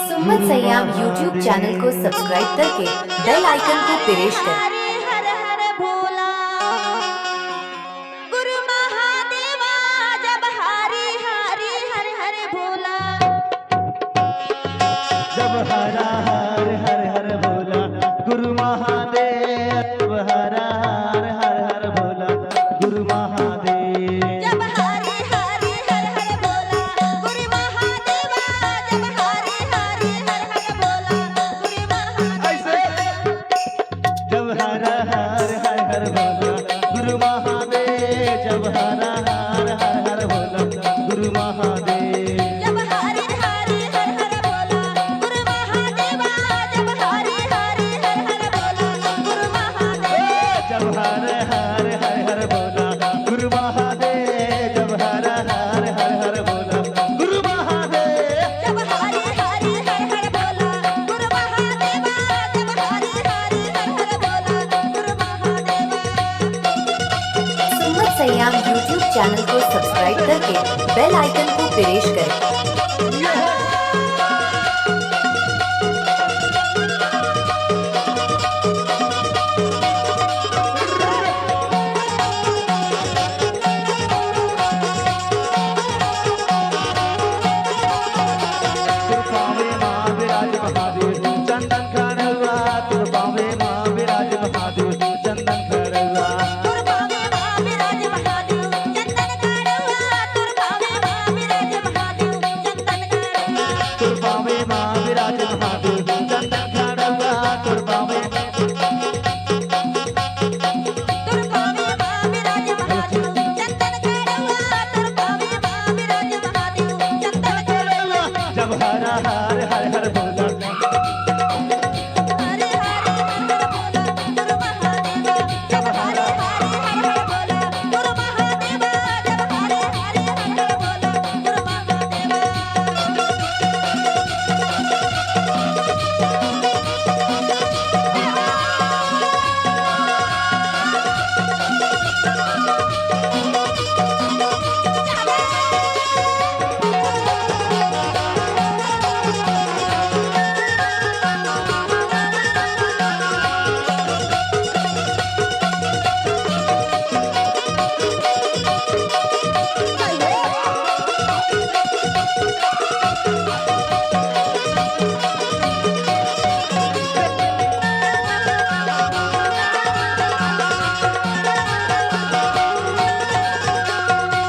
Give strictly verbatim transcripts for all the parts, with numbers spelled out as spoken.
सुमन Siam YouTube channel को subscribe करके बेल आइकन को प्रेस करें। हर हर भोला, गुरु महादेवा, जब हरि हरि हर हर भोला। जब हरा हर हर हर भोला, गुरु महादेव। जब हरा हर हर हर भोला, गुरु महादेव। जब हरि हरि हर हर भोला, गुरु महादेवा। जब हरि हरि हर हर भोला, गुरु महादेव। ऐसे। जब हरा हर हर हर भोला, गुरु महादेव। जब हरा हर हर हर भोला, गुरु महादेव। जब हरि हरि हर हर भोला, गुरु महादेवा। जब हरि हरि हर हर भोला, गुरु महादेव। जब हर हर हर हर भोला, गुरु महादेव। जब हर हर हर हर भोला, गुरु महादेव। जब हरि हरि हर हर भोला, गुरु महादेवा। जब हरि हरि हर हर भोला, गुरु महादेवा। सुमन सयाम YouTube चैनल को सब्सक्राइब करके बेल आइकन को प्रेस करें। तोर पावे माँ विराज महादेव, चंदन खड़ुआ। तोर पावे माँ विराज महादेव, चंदन खड़ुआ। तोर पावे माँ विराज महादेव, चंदन खड़ुआ। तोर पावे माँ विराज महादेव, चंदन खड़ुआ। तोर पावे माँ विराज महादेव, चंदन खड़ुआ। तोर पावे तोर पावे माँ विराज महादेव, चंदन खड़ुआ। तोर पावे माँ विराज महादेव, चंदन खड़ुआ। जब हरा हर हर हर भोला। हरे हरे हर हर भोला, गुरु महादेवा। जब हरे हरे हर हर भोला, गुरु महादेवा। जब हरे हरे हर हर भोला, गुरु महादेवा।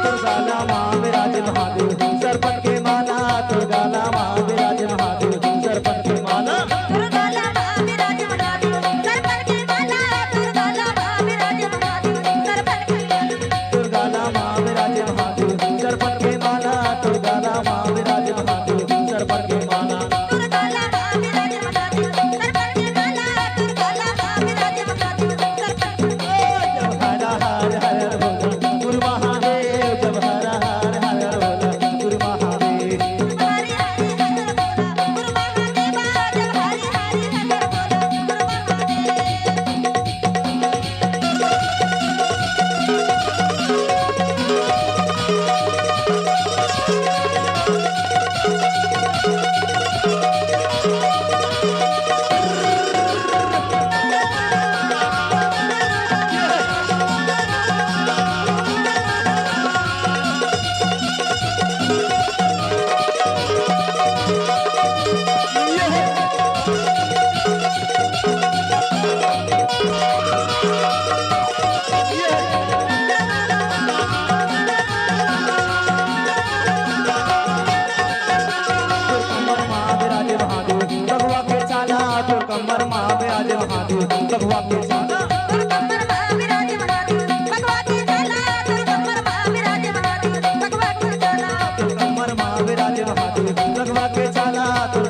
तोर गला मा विराजे महादेव, सरपन के माला। तोर गला मा विराजे महादेव, सरपन के माला। तोर गला मा विराजे महादेव, सरपन के माला। तोर गला मा विराजे महादेव, सरपन के माला। तोर गला मा विराजे महादेव, सरपन के माला। तोर गला मा विराजे महादेव, सरपन के माला। तोर गला मा विराजे महादेव, सरपन के माला। तोर गला मा विराजे महादेव, सरपन के माला। जब हरा हर हर हर भोला, गुरु महादेव। जब हरा हर हर हर भोला, गुरु महादेव। हरे हरे हर हर भोला, गुरु महादेवा। जब हरे हरे हर हर भोला, गुरु महादेव। तोर कमर मा विराजे महादेव, बघवा के छाला। तोर कमर मा विराजे महादेव, बघवा के छाला। तोर कमर मा विराजे महादेव, बघवा के छाला। तोर कमर मा विराजे महादेव, बघवा के छाला। तोर कमर मा विराजे महादेव, बघवा के छाला। तोर